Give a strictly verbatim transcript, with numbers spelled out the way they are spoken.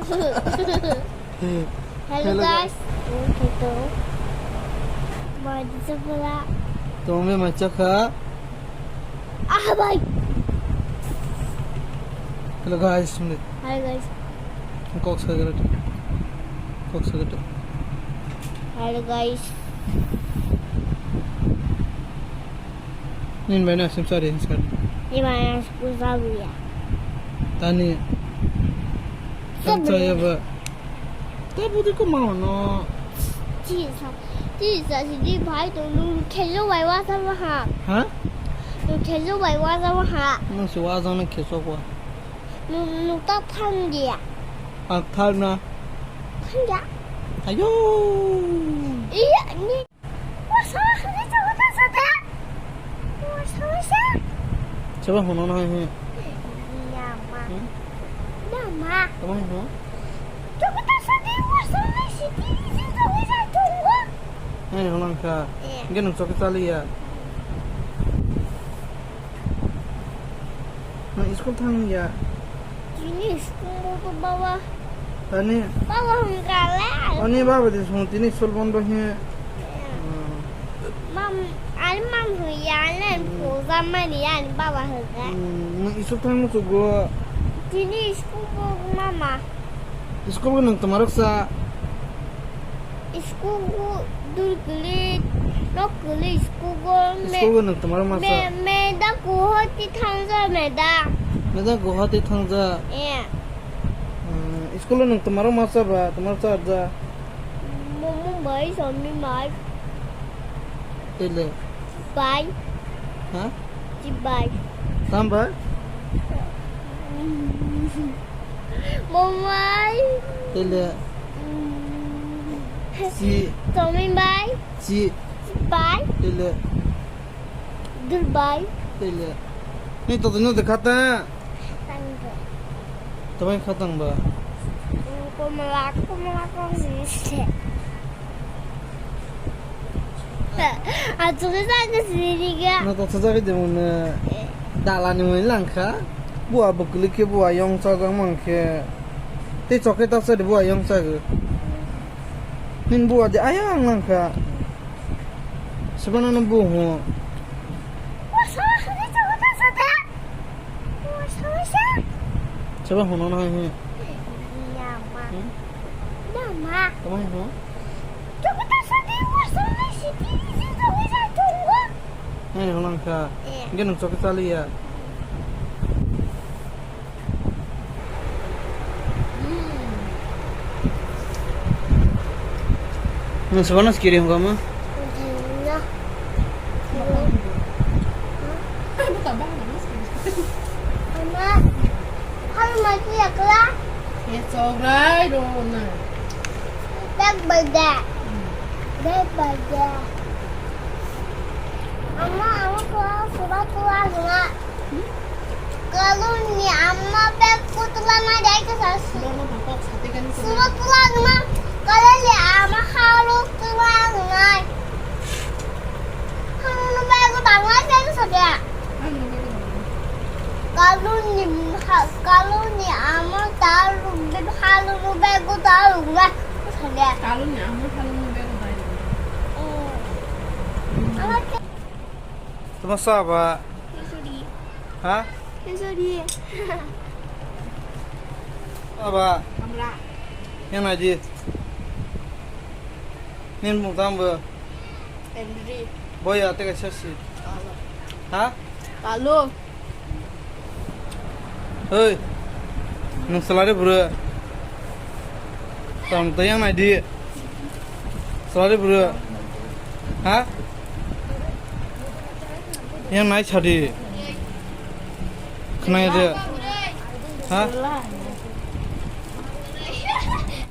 Hello, hello, guys. Welcome to my channel. Tongbe machakha. Ah, bhai. Hello, guys. Hi, guys. Kok sagara. Kok sagara. Hello, guys. Nin bai na sim sari sim sari. Ni bai na sim sari ya. Tani. Sim sari ya ba. Te budi ko mau no. Ti sa, ti sa si di bai to lu khejo bai wa sa wa ha. Ha? Lu khejo bai wa sa wa ha. Nung si wa sa na khejo kwa. Lu, lu ta thang dia. A thang na. Thang dia. Ayo. Iya ni. Seba hono na hai he. Nama. Hmm? Nama. Tama hai ho. Hai hono ka. Eh. Nge nung choki chali ya. Nang school thang ya? Tini school bo to baba. Tani? Baba hwn kale. Ani baba de song tini school bondo he. Mam, ani mam hwn ya, ani puja mani ya, ani baba hwn ka. Hmm, nang school thang mo chugo? Tini school bo mama. School bo nang tama rok sa? School go dur kwlwi, nok kwlwi school go me-, school go nang tama rok ma sa? Me-, meda Guwahati thangja meda. Meda Guwahati thangja? Eh. Hmm, school o nang tama rok ma sa ba, tama rok sa ja? Momo bai, Somi bai. Tele. Bai. Ha? Chibai. Sambai? Momai. Tele. Si. Tomibai. Si. Chibai. Tele. Durbai. Tele. Ni to no de khata. Tangbo. Tamai khatang ba? Komla, komla kong ni se. A chukhe sa ke siri ga. Na to sa ke de mun. Dala ni mun lang kha. Bua bukli ke bua yong sa ga mang khe. Te chokhe ta sa de bua yong sa ga. Nin bua de ayang lang kha. Sebana no bu ho. Seba hono na hai he. Nama. Hmm? Nama. Tama hai ho. Hai hono ka. Eh. Ge nung choki chali ya. Hmm. Nung sebana sekiri hongkama? Iya. Ama, hal mati ya kela? Ya, sograi do na. Dak baga. Dak baga. Ama, ama kela surat tua guna. Kalun ni ama bag kutula na dai ka sasi. Surat tua guna. Kalun ni ama halu tua guna. Halu bag kutula na dai ka sasi. Kalun ni ha-, kalun ni ama talu bag halu bag kutula guna. Kalun ni ama halu bag kutula guna. Ama ke- Tuma saba. Sorry. Ha? Sorry. Aba. Kamra. Yang naji. Nin mukdam bo. Henry. Boya tega sesi. Alo. Ha? Alo. Hei. Nung salari bro. Tong tayang naidi. Salari bro. Ha? Yang nai sadi. Khnai de. Ha?